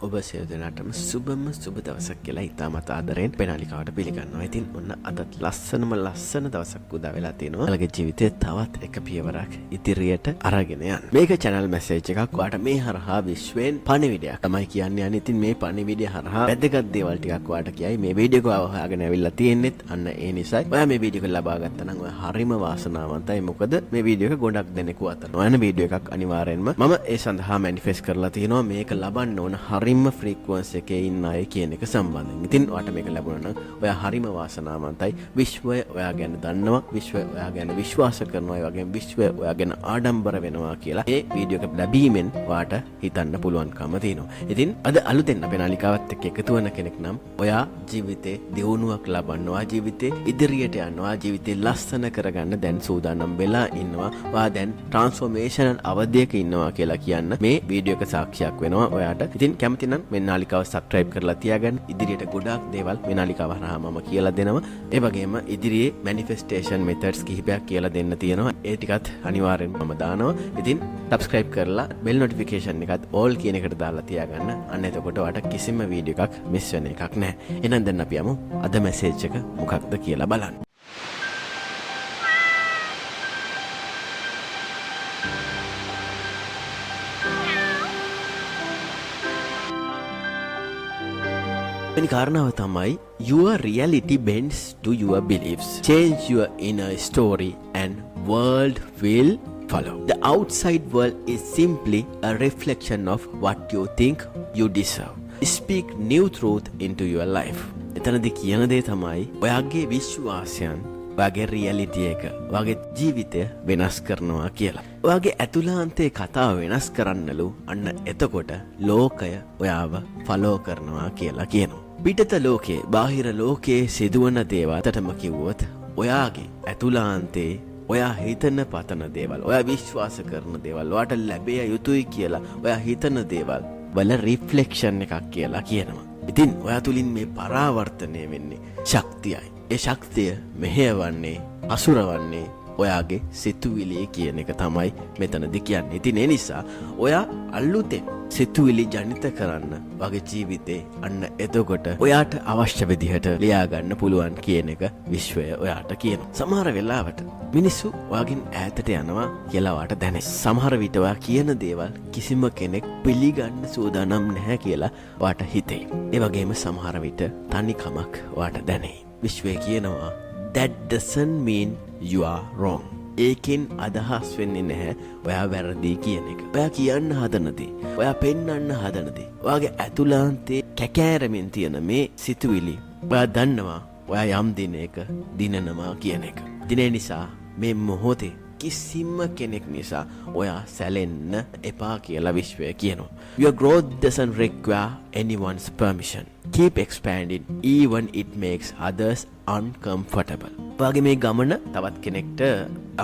ඔබ සියලු දෙනාටම සුබම සුබ දවසක් කියලා ඉතාමත් ආදරයෙන් අපේ නාලිකාවට පිළිගන්නවා. ඉතින් ඔන්න අදත් ලස්සනම ලස්සන දවසක් උදා වෙලා තියෙනවා. ඔයාලගේ ජීවිතේ තවත් එක පියවරක් ඉදිරියට අරගෙන යන්න. මේක චැනල් මැසේජ් එකක්. ඔයාට මේ හරහා විශ්වයෙන් පණිවිඩයක් තමයි කියන්න යන්නේ. ඉතින් මේ පණිවිඩය හරහා වැදගත් දේවල් ටිකක් ඔයාට කියයි. මේ වීඩියෝ එක ඔයා හොයාගෙන ඇවිල්ලා තියෙන්නෙත් අන්න ඒ නිසයි. ඔයා මේ වීඩියෝ එක ලබා ගත්තා නම් ඔයා හරිම වාසනාවන්තයි. මොකද මේ වීඩියෝ එක ගොඩක් දෙනෙකු අතර නොයන වීඩියෝ එකක්. අනිවාර්යෙන්ම මම ඒ සඳහා මැනිෆෙස්ට් කරලා තියෙනවා මේක ලබන්න ඕන හරිම ෆ්‍රීක්වන්සි එකේ ඉන්න අය කියන එක සම්බන්ධයෙන්. ඉතින් ඔයාට මේක ලැබුණා නම් ඔයා හරිම වාසනාවන්තයි. විශ්වය ඔයා ගැන දන්නවා. විශ්වය ඔයා ගැන විශ්වාස කරනවා. ඒ වගේම විශ්වය ඔයා ගැන ආඩම්බර වෙනවා කියලා මේ වීඩියෝ එක ලැබීමෙන් ඔයාට හිතන්න පුළුවන්කම තියෙනවා. ඉතින් අද අලුතෙන් අපේ නාලිකාවත් එක්ක එකතු වෙන කෙනෙක් නම් ඔයා ජීවිතේ දියුණුවක් ලබන්න, ඔයා ජීවිතේ ඉදිරියට යන්න, ඔයා ජීවිතේ ලස්සන කරගන්න දැන් සූදානම් වෙලා ඉන්නවා. ඔයා දැන් ට්‍රාන්ස්ෆෝමේෂනල් අවධියක ඉන්නවා කියලා කියන්න මේ වීඩියෝ එක සාක්ෂියක් වෙනවා ඔයාට. ඉතින් කැමති නම් මේ නාලිකාව සබ්ස්ක්‍රයිබ් කරලා තියාගන්න. ඉදිරියට ගොඩාක් දේවල් මේ නාලිකාව හරහා මම කියලා දෙනවා. ඒ වගේම ඉදිරියේ මැනිෆෙස්ටේෂන් මෙතඩ්ස් කිහිපයක් කියලා දෙන්න තියෙනවා. ඒ ටිකත් අනිවාර්යෙන් මම දානවා. ඉතින් සබ්ස්ක්‍රයිබ් කරලා බෙල් නොටිෆිකේෂන් එකත් ඕල් කියන එකට දාලා තියාගන්න. අන්න එතකොට ඔයාට කිසිම වීඩියෝ එකක් මිස් වෙන එකක් නැහැ. එහෙනම් දැන් අපි යමු අද මැසේජ් එක මොකක්ද කියලා බලන්න. වෙනි කාරණාව තමයි, your reality bends to your beliefs. Change your inner story and world will follow. The outside world is simply a reflection of what you think you deserve. Speak new truth into your life. එතනදි කියන දේ තමයි, ඔයාගේ විශ්වාසයන් ඔයාගේ reality එක, ඔයාගේ ජීවිතය වෙනස් කරනවා කියලා. ඔයාගේ ඇතුළාන්තයේ කතාව වෙනස් කරන්නලු. අන්න එතකොට ලෝකය ඔයාව ෆලෝ කරනවා කියලා කියනවා. පිටත ලෝකයේ, බාහිර ලෝකයේ සිදුවන දේවල් ඇත්තටම කිව්වොත් ඔයාගේ ඇතුළාන්තයේ ඔයා හිතන පතන දේවල්, ඔයා විශ්වාස කරන දේවල්, ඔයාට ලැබිය යුතුයි කියලා ඔයා හිතන දේවල් වල රිෆ්ලෙක්ෂන් එකක් කියලා කියනවා. ඉතින් ඔයා තුලින් මේ පරාවර්තනය වෙන්නේ ශක්තියයි. ඒ ශක්තිය මෙහෙයවන්නේ, හසුරවන්නේ ඔයාගේ සිතුවිලි කියන එක තමයි මෙතනදි කියන්නේ. ඉතින් ඒ නිසා ඔයා අලුතෙන් සිතුවිලි ජනිත කරන්න වගේ ජීවිතේ. අන්න එතකොට ඔයාට අවශ්‍ය විදිහට ලියා ගන්න පුළුවන් කියන එක විශ්වය ඔයාට කියනවා. සමහර වෙලාවට මිනිස්සු ඔයාගෙන් ඈතට යනවා කියලා ඔයාට දැනේ. සමහර විට ඔයා කියන දේවල් කිසිම කෙනෙක් පිළිගන්න සූදානම් නැහැ කියලා ඔයාට හිතෙයි. ඒ වගේම සමහර විට තනිකමක් ඔයාට දැනෙයි. විශ්වය කියනවා, that doesn't mean you are wrong. ඒකෙන් අදහස් වෙන්නේ නැහැ ඔයා වැරදි කියන එක. ඔයා කියන්න හදන දේ, ඔයා පෙන්වන්න හදන දේ, ඔයාගේ ඇතුළාන්තයේ කැකෑරමින් තියෙන මේ සිතුවිලි ඔයා දන්නවා ඔයා යම් දිනයක දිනනවා කියන එක. ඉතින් ඒ නිසා මේ මොහොතේ කිසිම කෙනෙක් නිසා ඔයා සැලෙන්න එපා කියලා විශ්වය කියනවා. Your growth doesn't require anyone's permission. Keep expanding even it makes others uncomfortable. ඔයාගේ මේ ගමන තවත් කෙනෙක්ට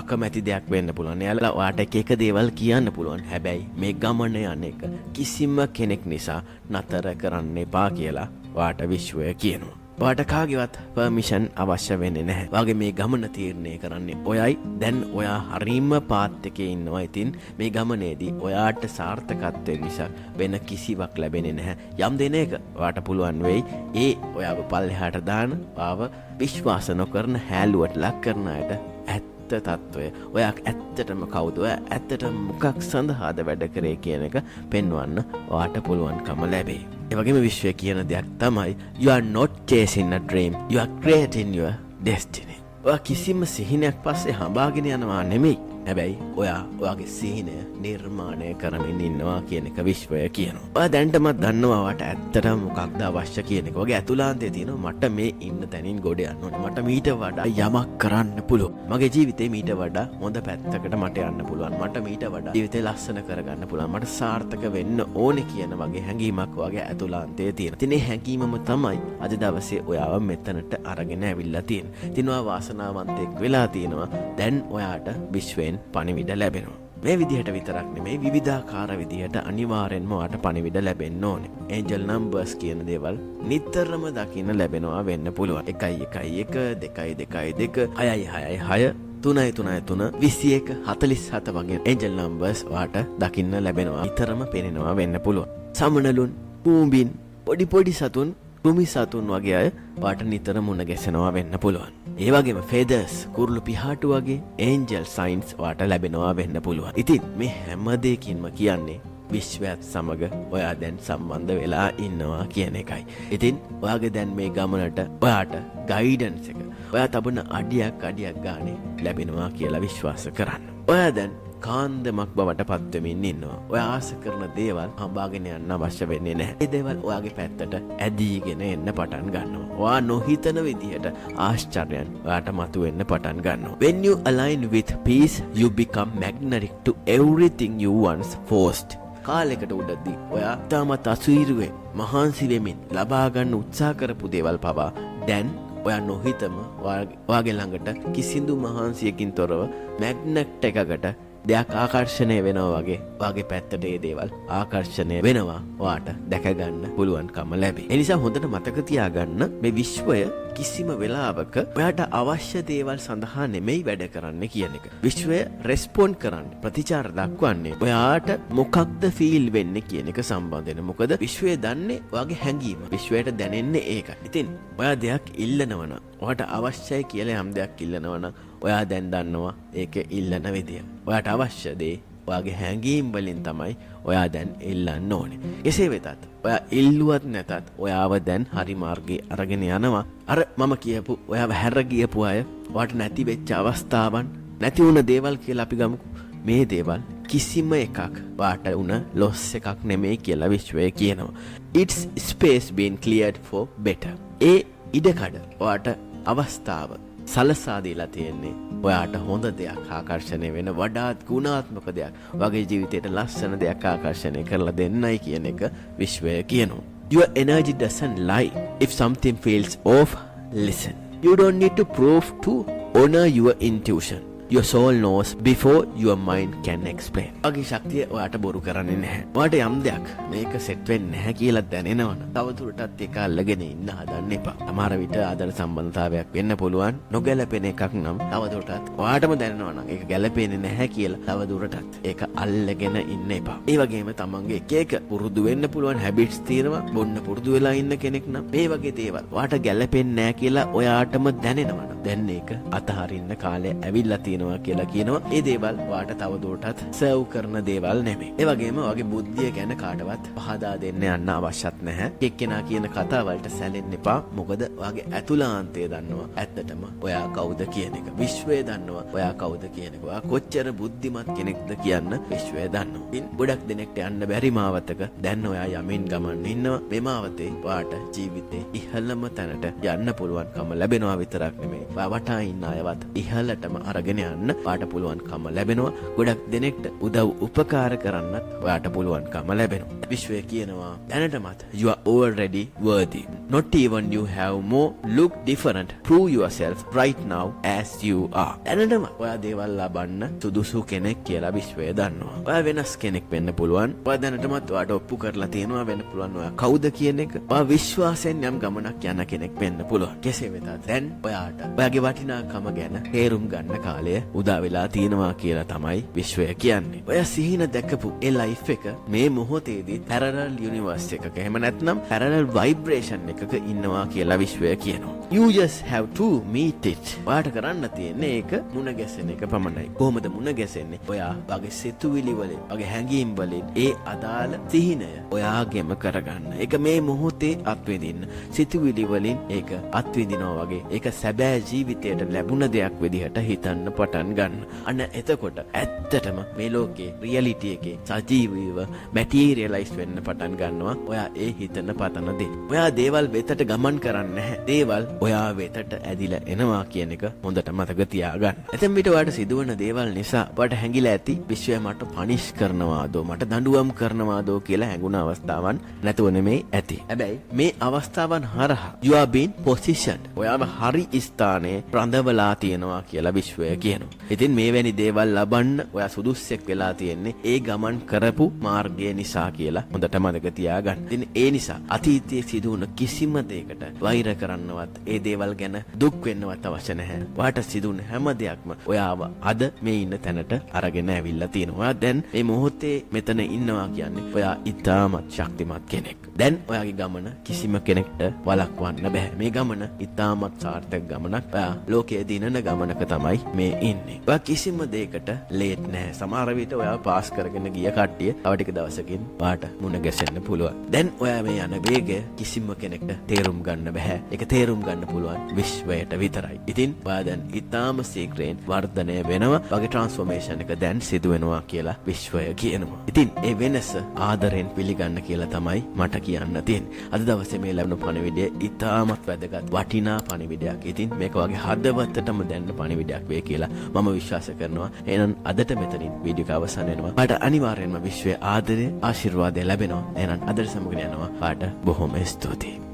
අකමැති දෙයක් වෙන්න පුළුවන්. එයාලා ඔයාට එක එක දේවල් කියන්න පුළුවන්. හැබැයි මේ ගමන යන එක කිසිම කෙනෙක් නිසා නතර කරන්න එපා කියලා ඔයාට විශ්වය කියනවා. ඔයාට කාගේවත් පර්මිෂන් අවශ්‍ය වෙන්නේ නැහැ. ඔයාගේ මේ ගමන තීරණය කරන්නේ ඔයයි. දැන් ඔයා හරිම පාත් එකේ ඉන්නවා. ඉතින් මේ ගමනේදී ඔයාට සාර්ථකත්වය මිසක් වෙන කිසිවක් ලැබෙන්නේ නැහැ. යම් දිනයක ඔයාට පුළුවන් වෙයි ඒ ඔයාව පල්ලෙහාට දාන, ඔයාව විශ්වාස නොකරන, හැලුවට ලක් කරන අයට ඇත්ත තත්ත්වය, ඔයා ඇත්තටම කවුද, ඔයා ඇත්තටම මොකක් සඳහාද වැඩ කරේ කියන එක පෙන්වන්න ඔයාට පුළුවන්කම ලැබෙයි. ඒ වගේම විශ්වය කියන දෙයක් තමයි, you are not chasing a dream, you are creating your destiny. ඔයා කිසිම සිහිනයක් පස්සේ හඹාගෙන යනවා නෙමෙයි. හැබැයි ඔයා ඔයාගේ සිහිනය නිර්මාණය කරමින් ඉන්නවා කියන එක විශ්වය කියනවා. ඔයා දැනටමත් දන්නවා ඔයාට ඇත්තටම මොකක්ද අවශ්‍ය කියන එක. ඔයාගේ ඇතුළාන්තයේ තියෙනවා මට මේ ඉන්න තැනින් ගොඩ යන්න ඕනේ. මට මීට වඩා යමක් කරන්න පුළුවන්. මගේ ජීවිතේ මීට වඩා හොඳ පැත්තකට මට යන්න පුළුවන්. මට මීට වඩා ජීවිතේ ලස්සන කරගන්න පුළුවන්. මට සාර්ථක වෙන්න ඕනේ කියන වගේ හැඟීමක් ඔයාගේ ඇතුළාන්තයේ තියෙනවා. ඉතින් ඒ හැඟීමම තමයි අද දවසේ ඔයාව මෙතනට අරගෙන ඇවිල්ලා තියෙන්නේ. ඉතින් ඔයා වාසනාවන්තයෙක් වෙලා තියෙනවා. දැන් ඔයාට විශ්වයෙන් පණිවිඩ ලැබෙනවා. මේ විදිහට විතරක් නෙමෙයි, විවිධාකාර විදිහට අනිවාර්යෙන්ම ඔයාට පණිවිඩ ලැබෙන්න ඕනේ. ඒන්ජල් නම්බර්ස් කියන දේවල් නිතරම දකින්න ලැබෙනවා වෙන්න පුළුවන්. 1 1 1, 2 2 2, 6 6 6, 3 3 3, 21, 47 වගේ ඒන්ජල් නම්බර්ස් ඔයාට දකින්න ලැබෙනවා. නිතරම පෙනෙනවා වෙන්න පුළුවන්. සමනලුන් කූඹින්, පොඩි පොඩි සතුන්, කෘමි සතුන් වගේ අය ඔයාට නිතර මුණ ගැසෙනවා වෙන්න පුළුවන්. ඒ වගේම ෆෙදර්ස්, කුරුළු පිහාටු වගේ ඒන්ජල් සයින්ස් ඔයාට ලැබෙනවා වෙන්න පුළුවන්. ඉතින් මේ හැම දෙයකින්ම කියන්නේ විශ්වයත් සමග ඔයා දැන් සම්බන්ධ වෙලා ඉන්නවා කියන එකයි. ඉතින් ඔයාගේ දැන් මේ ගමනට ඔයාට ගයිඩන්ස් එක ඔයා තබන අඩියක් අඩියක් ගානේ ලැබෙනවා කියලා විශ්වාස කරන්න. ඔයා දැන් කාන්දමක් බවට පත්වෙමින් ඉන්නවා. ඔයා ආස කරන දේවල් හඹාගෙන යන්න අවශ්‍ය වෙන්නේ නැහැ. ඒ දේවල් ඔයාගේ පැත්තට ඇදීගෙන එන්න පටන් ගන්නවා. ඔයා නොහිතන විදිහට ආශ්චර්යයන් ඔයාට මතුවෙන්න පටන් ගන්නවා. When you align with peace, you become magnetic to everything you once forced. කාලෙකට උඩදී ඔයා තාමත් අසීරුවෙන් මහන්සි වෙමින් ලබා ගන්න උත්සාහ කරපු දේවල් පවා දැන් ඔයා නොහිතම ඔයාගේ ළඟට කිසිදු මහන්සියකින් තොරව මැග්නට් එකකට දෙයක් ආකර්ෂණය වෙනවා වගේ ඔයාගේ පැත්තට ඒ දේවල් ආකර්ෂණය වෙනවා ඔයාට දැක ගන්න පුළුවන්කම ලැබේ. ඒ නිසා හොඳට මතක තියාගන්න, මේ විශ්වය කිසිම වෙලාවක ඔයාට අවශ්‍ය දේවල් සඳහා නෙමෙයි වැඩ කරන්න කියන එක. විශ්වය රෙස්පොන්ඩ් කරන්නේ, ප්‍රතිචාර දක්වන්නේ ඔයාට මොකක්ද ෆීල් වෙන්නේ කියන එක සම්බන්ධ වෙන. මොකද විශ්වය දන්නේ ඔයාගේ හැඟීම. විශ්වයට දැනෙන්නේ ඒකයි. ඉතින් ඔයා දෙයක් ඉල්ලනවා නම්, ඔයාට අවශ්‍යයි කියලා යම් දෙයක් ඉල්ලනවා නම්, ඔයා දැන් දන්නවා ඒක ඉල්ලන විදිය. ඔයාට අවශ්‍ය දේ ඔයාගේ හැඟීම් වලින් තමයි ඔයා දැන් ඉල්ලන්න ඕනේ. කෙසේ වෙතත් ඔයා ඉල්ලුවත් නැතත් ඔයාව දැන් හරි මාර්ගේ අරගෙන යනවා. අර මම කියපු ඔයාව හැර ගියපු අය, ඔයාට නැති වෙච්ච අවස්ථාවන්, නැති වුණ දේවල් කියලා අපි ගමුකෝ. මේ දේවල් කිසිම එකක් ඔයාට වුණ ලොස් එකක් නෙමෙයි කියලා විශ්වය කියනවා. It's space being cleared for better. ඒ ඉඩකඩ ඔයාට අවස්ථාව සලසා දීලා තියෙන්නේ ඔයාට හොඳ දෙයක් ආකර්ෂණය වෙන, වඩාත් ගුණාත්මක දෙයක්, ඔයාගේ ජීවිතයට ලස්සන දෙයක් ආකර්ෂණය කරලා දෙන්නයි කියන එක විශ්වය කියනවා. Your energy doesn't lie. If something feels off, listen. You don't need to prove to honor your intuition. Your soul knows before your mind can explain. ඔයාගේ ශක්තිය ඔයාට බොරු කරන්නේ නැහැ. ඔයාට යම් දෙයක් මේක සෙට් වෙන්නේ නැහැ කියලා දැනෙනවනම් තවදුරටත් ඒක අල්ලගෙන ඉන්න හදන්න එපා. සමහර විට ආදර සම්බන්ධතාවයක් වෙන්න පුළුවන්. නොගැලපෙන එකක් නම් තවදුරටත් ඔයාටම දැනෙනවා නම් ඒක ගැලපෙන්නේ නැහැ කියලා, තවදුරටත් ඒක අල්ලගෙන ඉන්න එපා. ඒ වගේම තමන්ගේ එක එක පුරුදු වෙන්න පුළුවන් හැබිට්ස් තියෙනවා. බොන්න පුරුදු වෙලා ඉන්න කෙනෙක් නම් මේ වගේ දේවල් ඔයාට ගැලපෙන්නේ නැහැ කියලා ඔයාටම දැනෙනවා නම් දැන් ඒක අතහරින්න කාලය ඇවිල්ලා තියෙනවා කියලා කියනවා. ඒ දේවල් ඔයාට තවදුරටත් සර්ව් කරන දේවල් නෙමෙයි. ඒ වගේම ඔයාගේ බුද්ධිය ගැන කාටවත් පහදා දෙන්න යන්න අවශ්‍යත් නැහැ. එක්කෙනා කියන කතා වලට සැලෙන්න එපා. මොකද ඔයාගේ ඇතුළාන්තය දන්නවා ඇත්තටම ඔයා කවුද කියන එක. විශ්වය දන්නවා ඔයා කවුද කියන එක. ඔයා කොච්චර බුද්ධිමත් කෙනෙක්ද කියන්න විශ්වය දන්නවා. ඉතින් ගොඩක් දෙනෙක්ට යන්න බැරි මාවතක දැන් ඔයා යමින් ගමන් ඉන්නවා. මේ මාවතේ ඔයාට ජීවිතේ ඉහළම තැනට යන්න පුළුවන්කම ලැබෙනවා විතරක් නෙමෙයි, ඔයා වටා ඉන්න අයවත් ඉහළටම අරගෙන යන්න ඔයාට පුළුවන්කම ලැබෙනවා. ගොඩක් දෙනෙක්ට උදව් උපකාර කරන්නත් ඔයාට පුළුවන්කම ලැබෙනවා. විශ්වය කියනවා දැනටමත් you are already worthy. Not even you have more look different. Prove yourself right now as you are. දැනටම ඔයා දේවල් ලබන්න සුදුසු කෙනෙක් කියලා විශ්වය දන්නවා. ඔයා වෙනස් කෙනෙක් වෙන්න පුළුවන්. ඔයා දැනටමත් ඔයාට ඔප්පු කරලා තියෙනවා වෙන්න පුළුවන් ඔයා කවුද කියන එක. ඔයා විශ්වාසයෙන් යම් ගමනක් යන කෙනෙක් වෙන්න පුළුවන්. කෙසේ වෙතත් දැන් ඔයාට ඔයාගේ වටිනාකම ගැන තේරුම් ගන්න කාලය උදා වෙලා තියෙනවා කියලා තමයි විශ්වය කියන්නේ. ඔයා සිහින දැකපු ඒ ලයිෆ් එක මේ මොහොතේදී පැරලල් යුනිවර්ස් එකක, එහෙම නැත්නම් පැරලල් වයිබ්‍රේෂන් එකක ඉන්නවා කියලා විශ්වය කියනවා. You just have to meet it. ඔයාට කරන්න තියෙන්නේ ඒක මුණ ගැසෙන එක පමණයි. කොහොමද මුණ ගැසෙන්නේ? ඔයා වගේ සිතුවිලි වලින්, වගේ හැඟීම් වලින් ඒ අදාළ සිහිනය ඔයාගෙම කරගන්න. ඒක මේ මොහොතේ අත්විඳින්න. සිතුවිලි වලින් ඒක අත්විඳිනවා වගේ ඒක සැබෑ ජීවිතයට ලැබුණ දෙයක් විදිහට හිතන්න පටන් ගන්න. අන්න එතකොට ඇත්තටම මේ ලෝකේ රියැලිටි එකේ සජීවීව මැටීරියලයිස් වෙන්න පටන් ගන්නවා ඔයා ඒ හිතන පතන දේ. ඔයා දේවල් වෙතට ගමන් කරන්නේ නැහැ. දේවල් ඔයා වෙතට ඇදිලා එනවා කියන එක හොඳට මතක තියාගන්න. ඇතැම් විට ඔයාට සිදුවන දේවල් නිසා ඔයාට හැඟිලා ඇති විශ්වය මට පනිෂ් කරනවාදෝ, මට දඬුවම් කරනවාදෝ කියලා හැඟුණ අවස්ථාවන් නැතුව නෙමෙයි ඇති. හැබැයි මේ අවස්ථාවන් හරහා you are being positioned. ඔයාව හරි ස්ථානයේ රඳවලා තියෙනවා කියලා විශ්වය කියනවා. කියනවා. ඉතින් මේ වැනි දේවල් ලබන්න ඔයා සුදුස්සෙක් වෙලා තියෙන්නේ ඒ ගමන් කරපු මාර්ගය නිසා කියලා හොඳට මතක තියාගන්න. ඉතින් ඒ නිසා අතීතයේ සිදු වුණ කිසිම දෙයකට වෛර කරන්නවත්, ඒ දේවල් ගැන දුක් වෙන්නවත් අවශ්‍ය නැහැ. ඔයාට සිදු වුණ හැම දෙයක්ම ඔයාව අද මේ ඉන්න තැනට අරගෙන ඇවිල්ලා තියෙනවා. ඔයා දැන් මේ මොහොතේ මෙතන ඉන්නවා කියන්නේ ඔයා ඉතාමත් ශක්තිමත් කෙනෙක්. දැන් ඔයාගේ ගමන කිසිම කෙනෙක්ට වළක්වන්න බැහැ. මේ ගමන ඉතාමත් සාර්ථක ගමනක්. ඔයා ලෝකයේ දිනන ගමනක තමයි මේ ඉන්නේ. ඔයා කිසිම දෙයකට ලේට් නෑ. සමහර විට ඔයා පාස් කරගෙන ගිය කට්ටිය තව ටික දවසකින් ඔයාට මුණ ගැසෙන්න පුළුවන්. දැන් ඔයා මේ යන වේගය කිසිම කෙනෙක්ට තේරුම් ගන්න බැහැ. ඒක තේරුම් ගන්න පුළුවන් විශ්වයට විතරයි. ඉතින් ඔයා දැන් ඉතාම ශීඝ්‍රයෙන් වර්ධනය වෙනවා. ඔයාගේ ට්‍රාන්ස්ෆෝමේෂන් එක දැන් සිදු වෙනවා කියලා විශ්වය කියනවා. ඉතින් ඒ වෙනස ආදරෙන් පිළිගන්න කියලා තමයි මට කියන්න තියෙන්නේ. අද දවසේ මේ ලැබුණු පණිවිඩය ඉතාමත් වැදගත්, වටිනා පණිවිඩයක්. ඉතින් මේක ඔයාගේ හදවතටම දැනෙන පණිවිඩයක් වෙයි කියලා මම විශ්වාස කරනවා. එහෙනම් අදට මෙතනින් වීඩියෝ එක අවසන් වෙනවා. ඔයාට අනිවාර්යෙන්ම විශ්වයේ ආදරය, ආශිර්වාදය ලැබෙනවා. එහෙනම් අදට සමගින් යනවා. ඔයාට බොහොම ස්තුතියි.